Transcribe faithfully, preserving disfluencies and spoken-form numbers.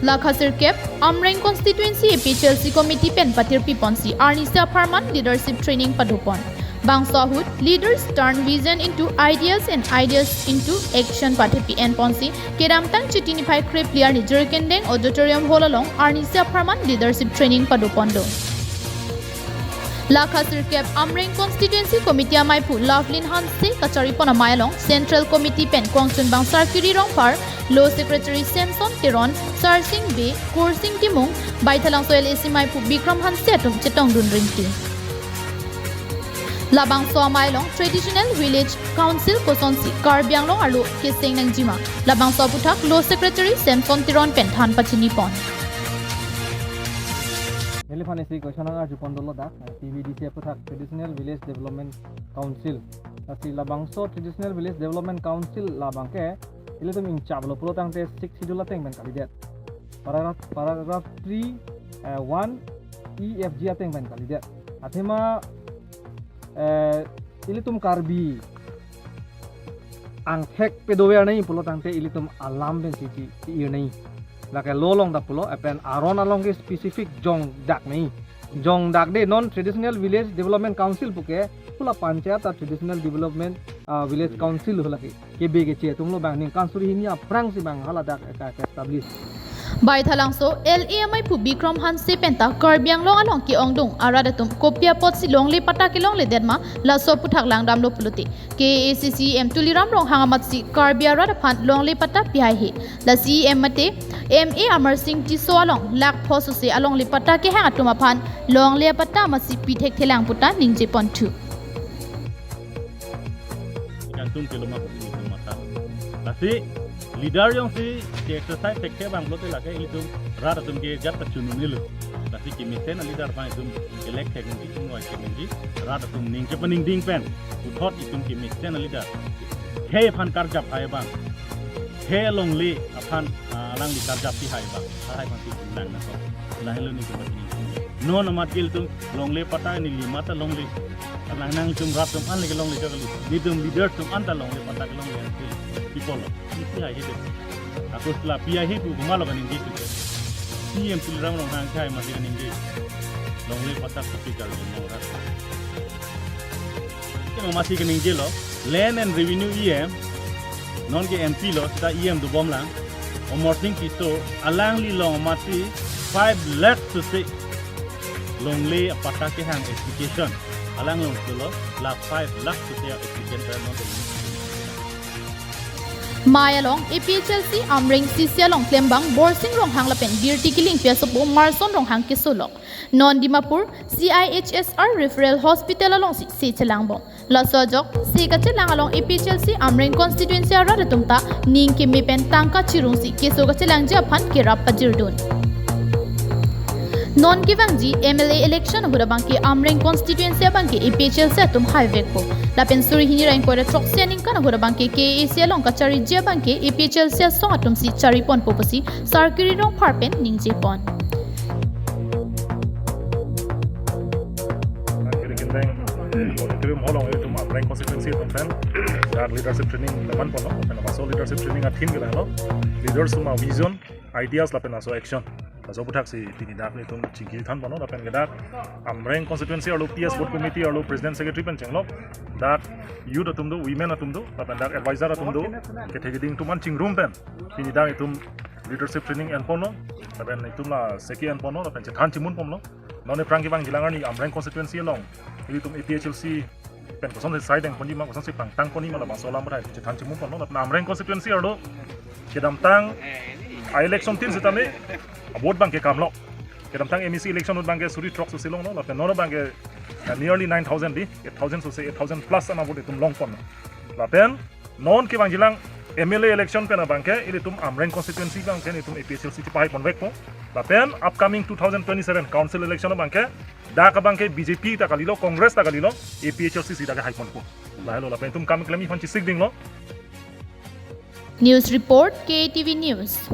Lakha sirkep, Amreng Constituency A P H L C Committee pen pathirpi ponsi arnisi apharman leadership training padopon. Bangso ahut, leaders turn vision into ideas and ideas into action pathirpi en ponsi, kedamtang Chiti niphai krepli arni Jirikindeng Auditorium Hall along arnisi apharman leadership training padopon do. Lakha sirkep Amreng Constituency Committee amaiphu Lovelyn Hanse kacharipon amei along Central Committee pen kongchunbang Sarkiri Rongphar, Law Secretary Samson Teron, Sarsing Bey, Kursing Timung, Baithalangso L A C maiphu Bikram Hanse atum chetongdun rinti. Labangso amei along Traditional Village Council kosonsi Karbi Anglong arlo keseng nangjima, labangso aputhak Law Secretary Samson Teron pen than pachinipon. Neliphan isi question nang arjupon dolo dak, T V D C aputhak Traditional Village Development Council. Lasi labangso Traditional Village Development Council labangke ilitum ingchap lo pulo tangte Sixth Schedule ateng pen kalidet. Paragraph, paragraph three, eh, one, E, F, G ateng pen kalidet. Athema, eh, ilitum Karbi angthek pedover nai pulo tangte ilitum alam pen si, si, si ir nai. Lake law along ta pulo, lapen aron along ke specific jongdak nai. Jongdak de non Traditional Village Development Council puke, pula panchayat ta Traditional Development, ah, Village Council hu lake. Kebe keche atum lo bang ningkan suri hini aphrangsi bang haladak ka, ka establish. Baithalangso L A amaiphu Bikram Hanse penta Karbi Anglong along ke-ongdung arat atum kopi apotsi longle patta kelongledetma laso aputhak langdamlo pulote K A A C C E M Tuliram Ronghang amatsi Karbi arat aphan longle patta pihaihe. La C E M mate M A Amarsing Tisso along lakh pho sose alongle patta kehang atum aphan longle patta amatsi pi thekthelang puta ningjeponthu. Ikan tum keloma ko sini tum mata. Lasi leader jongsi ke exercise thekthe abang pulote lake ilitum rat atum ke jat ta chunun ilo. Lasi kemesen aleader aphan itum elect thek nangji, itum wai thek nangji, rat atum ning chepaningding pen puthot itum kemesen aleader. Khei aphan karjap hai abang. Khei longle aphan, ah, alangli karjap pihai abang. Hai abang itum lang na to. Lahelo ni itum pachini. Non amat ke ilitum longle patta neli mata longle. Alang nangtum rat atum an lagi longle chakali. Ilitum leader atum an ta longle patta kelongle. People lo. Isi hai hede. Aku setelah pihai hepu kumalo kaningje tu. C E M Tuliram Ronghang hai masi kaningje. Longle patta kopi kal longle rat. Ke masi kaningje lo. Land and Revenue E M, non ke M P lo, seta E M dobom lang. Amarsing Tisso, alangli long mati five lakh sose longle patta kehang application. Alang long solo, la five lakh sose application pen non. Amei along A P H L C Amreng C C along klembang Borsing Ronghang lapen Birti Killing pi asopo Marson Ronghang kesolok. Non Dimapur C I H S R Referral Hospital alongsi se chelangbom. Laso ajok se kachelang along A P H L C Amreng constituency arat atum ta ning keme pen tangka chirungsi keso kachelangji aphan kerap pajirdun. Non kevangji M L A election ahut abangke Amreng constituency abangke A P H L C atum haivekpo. Lapen suri hini ra ingkoi ra throksi aningkan ahut abangke K A A C along kachariji abangke A P H L C asong atumsi chariponpo pusi Sarkiri Rongphar pen ningjepon. Kiri kinteng auditorium hall along itum Amreng constituency atum pen dak leadership training laman ponlo, lapen laso leadership training a-theme ke lahelo, leaders atum a-vision, ideas lapen laso action. Laso aputhak si pini dak nelitum chingki than ponlo, lapen ke dak Amreng constituency arlo P S board committee arlo president secretary pen chenglok, dak youth atum do, women atum do, lapen dak advisor atum do, kethe keding atum an chingrum pen pini dak itum leadership training en ponlo, lapen itum la seki en ponlo, lapen chethan chimun ponlo. Non aphrang kevangji lang arni Amreng constituency along ilitum A P H L C pen kosonsi sai dengponji ma, kosonsi pangtangponji ma, labangso alam aputhak chethan chimun ponlo. Lapen Amreng constituency arlo kedamtang a-election tin sitame a-vote abangke kamlo. Kedamtang M A C election abangke suri throksi longlo, lapen non abangke, uh, nearly nine thousand di, eight thousand sose, eight thousand plus an a-vote itum longponlo. Lapen non kevangji lang M L A election pen abangke ilitum Amreng constituency abangke nelitum A P H L C chepahai ponvekpo. Lapen upcoming two thousand twenty-seven council election abangke dak abangke B J P ta kalilo, Congress ta kalilo, A P H L C si dak haiponpo. Lahelo lapen itum kam klemji aphan chesik dinglo. News report, K A T V News.